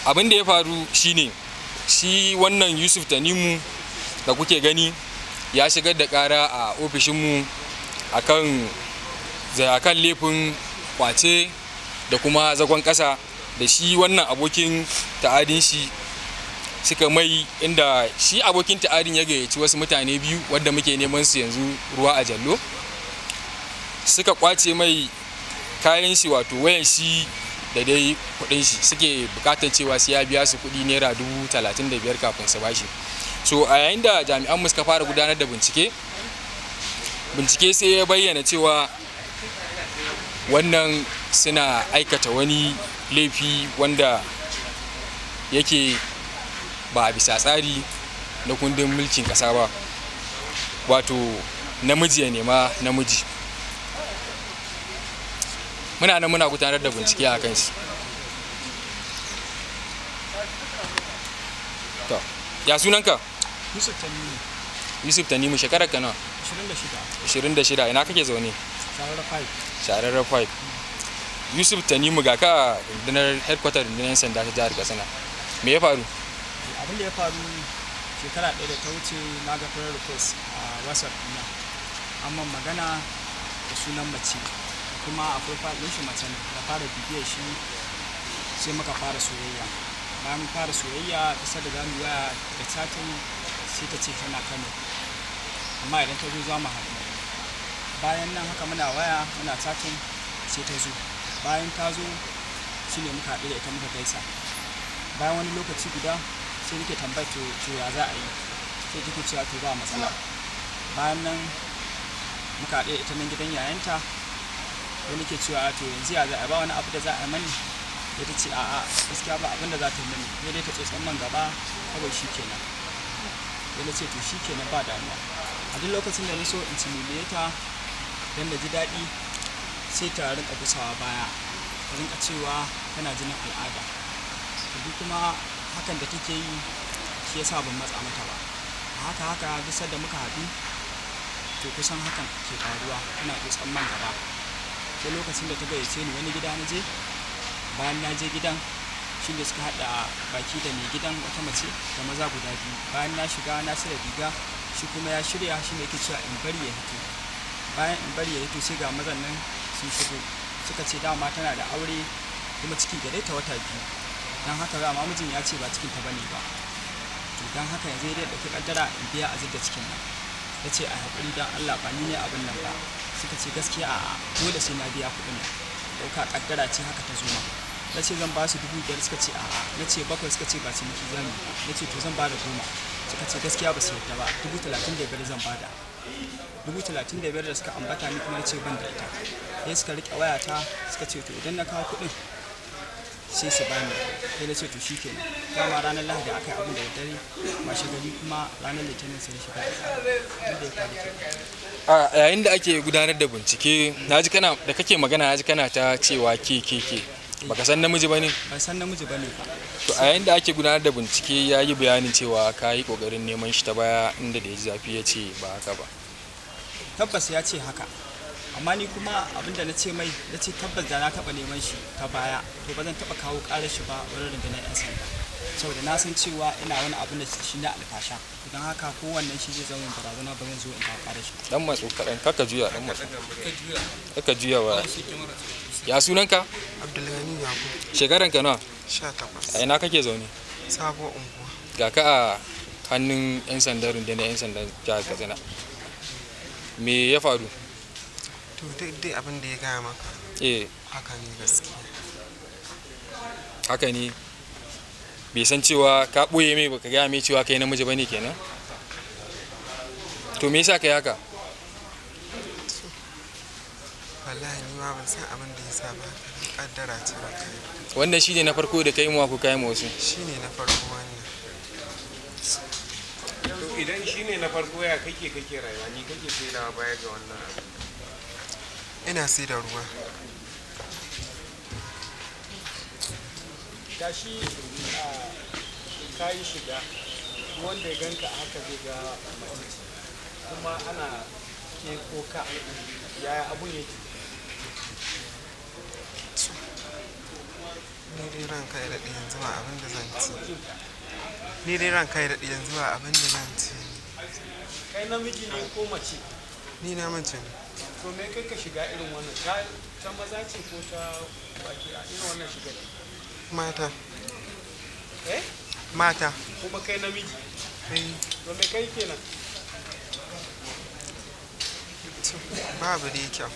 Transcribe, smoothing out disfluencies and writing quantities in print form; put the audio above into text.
Abin da ya faru shine shi wannan Yusuf Tanimu da kuke gani ya shigar da ƙara a ofishinmu akan akan laifin kwace da kuma zagon ƙasa da shi wannan abokin ta'adin shi suka mai, inda shi abokin ta'adin ya gayyaci wasu mutane biyu wadda muke neman su yanzu ruwa a jallo, suka kwace mai kayan shi, wato wayan shi da dai kudin shi. Suke bukatar cewa sai ya biya su kudi naira 35,000 kafin su bashi. So a yayin da jami'an mu suka fara gudanar da bincike, bincike sai ya bayyana cewa wannan suna aikata wani laifi wanda yake ba a bisa tsari na kundin mulkin kasa ba, wato namiji ya nema namiji. Muna nan muna gudanar da bincike a kan shi. To, ya sunanka? Yusuf Tanimu. Yusuf Tanimu, shekarar ka nawa? 26. 26. Ina kake zaune? Sarara 5. Shararren 5. Yusuf Tanimu, ga ka a rundunar headquarter rundunar 'yan sanda ta jihar Katsina. Me ya faru? Abin da ya faru, shekara ɗaya da ta wuce na ga friend request a WhatsApp ɗina. Amma magana da sunan mace, kuma a profile ɗin shi mace ne. Na fara bibiyar shi, sai muka fara soyayya. Bayan mun fara soyayya, isa da zamu yi waya da chatting, sai ta ce tana Kano, amma idan ta zo za mu haɗu. Bayan nan haka muna waya muna chatting, sai ta zo. Bayan ta zo shine muka haɗu da ita, muka gaisa. Bayan wani lokaci guda sai nake tambayar, to ya za a yi? Sai take cewa to ba matsala. Bayan nan muka haɗu da ita nan gidan yayanta, sai nake cewa to yanzu ya za a ba wani abu da za a yi mani? Sai ta ce a'a, gaskiya ba abin da za ta yi mani, sai dai ta tsotson man gaba kawai, shi kenan. Sai na ce to shi kenan, ba damuwa. A duk lokacin da na so in cimiliye ta don na ji daɗi, sai ta rinka gusawa baya, ta rinka cewa tana jinin al'ada. To duk kuma hakan da take yi shi yasa ban matsa mata ba. A haka haka duk sanda muka haɗu, to kusan hakan ke faruwa, tana tsotson man gaba. Sai lokacin da ta gayyace ni wani gida na je. Bayan na je gidan, shi ne suka haɗa baki da mai gidan, wata mace da maza guda biyu. Bayan na shiga na cire riga, shi kuma ya shirya, shi ne yake cewa in bari ya hito. Bayan in bari ya hito, sai ga mazan nan sun shigo, suka ce dama tana da aure kuma ciki gare ta wata 2, don haka dama mijin ya ce ba cikin ta bane ba. To don haka yanzu ya dai ɗauki ƙaddara in biya a zidda cikin nan. Na ce a haƙuri don Allah, ba ni ne abin nan ba. Suka ce gaskiya a'a, dole sai na biya kuɗin nan, ɗauka ƙaddara ce haka ta zo ma. Na ce zan ba su 5,000, suka ce a'a. Na ce 7, suka ce ba ciniki za mu yi ba. Na ce to zan ba da 10, suka ce gaskiya ba su yarda ba, 35,000 zan ba da. 35,000 da suka ambata, ni kuma na ce ban da ita. Sai suka riƙe wayata, suka ce to idan na kawo kuɗin sai su bani. Sai na ce to shi kenan. Dama ranar Lahadi aka yi abin da daddare, washe gari kuma ranar Litinin sai na shiga da inda ya faru kenan. A yayin da ake gudanar da bincike, naji kana da kake magana, naji kana ta cewa ke ke ke, baka san namiji bane? Ban san namiji bane ba. To, a yayin da ake gudanar da bincike, ya yi bayanin cewa ka yi kokarin neman shi ta baya, inda da ya ji zafi ya ce ba haka ba. Tabbas ya ce haka, amma ni kuma abinda na ce mai, na ce tabbas da na taɓa neman shi ta baya, to ba zan taɓa kawo ƙarar shi ba wurin rundunar 'yan sanda, saboda na san cewa ina wani abin da shi na alfasha. Don haka kowannen shi zai zama min barazana, ba zan zo in kawo ƙarar shi. Dan matsu kaɗan, kaka juya, dan matsu, kaka juya ba. Ya sunanka? Abdulgani Yakubu. Shekaran ka nawa? 18. A ina kake zaune? Sabuwar Unguwa. Ga ka a hannun 'yan sandan rundunar 'yan sandan jihar Katsina. Me ya faru? To, duk dai abin da ya gaya maka eh, haka ne gaskiya. Haka ne? Bai san cewa ka ɓoye mai, baka gaya mai cewa kai namiji bane kenan? To, me yasa kai haka? Wallahi ni ma ban san abin da ya sa ba, haka ne, kaddara ce ba kai. Wannan shine na farko da kai mu ko kai mu wasu? Shine na farko wannan. To, idan shine na farko, ya kake rayuwa? Ni kake saidawa baya ga wannan abu? Ina sai da ruwa. Gashi ka yi shiga, wanda ya ganka a haka zai ga mace ce, kuma ana ke ko ka, yaya abun yake? Ni dai ranka ya daɗe yanzu ba abin da zan ci. Ni dai ranka ya daɗe yanzu ba abin da zan ci. Kai namiji ne ko mace? Ni namiji ne. To me kai ka shiga irin wannan? Ta maza ce ko ta baki a irin wannan shigar? Mata. Eh? Mata. Kuma kai namiji? Eh. To me kai kenan? To, babu dai kyau.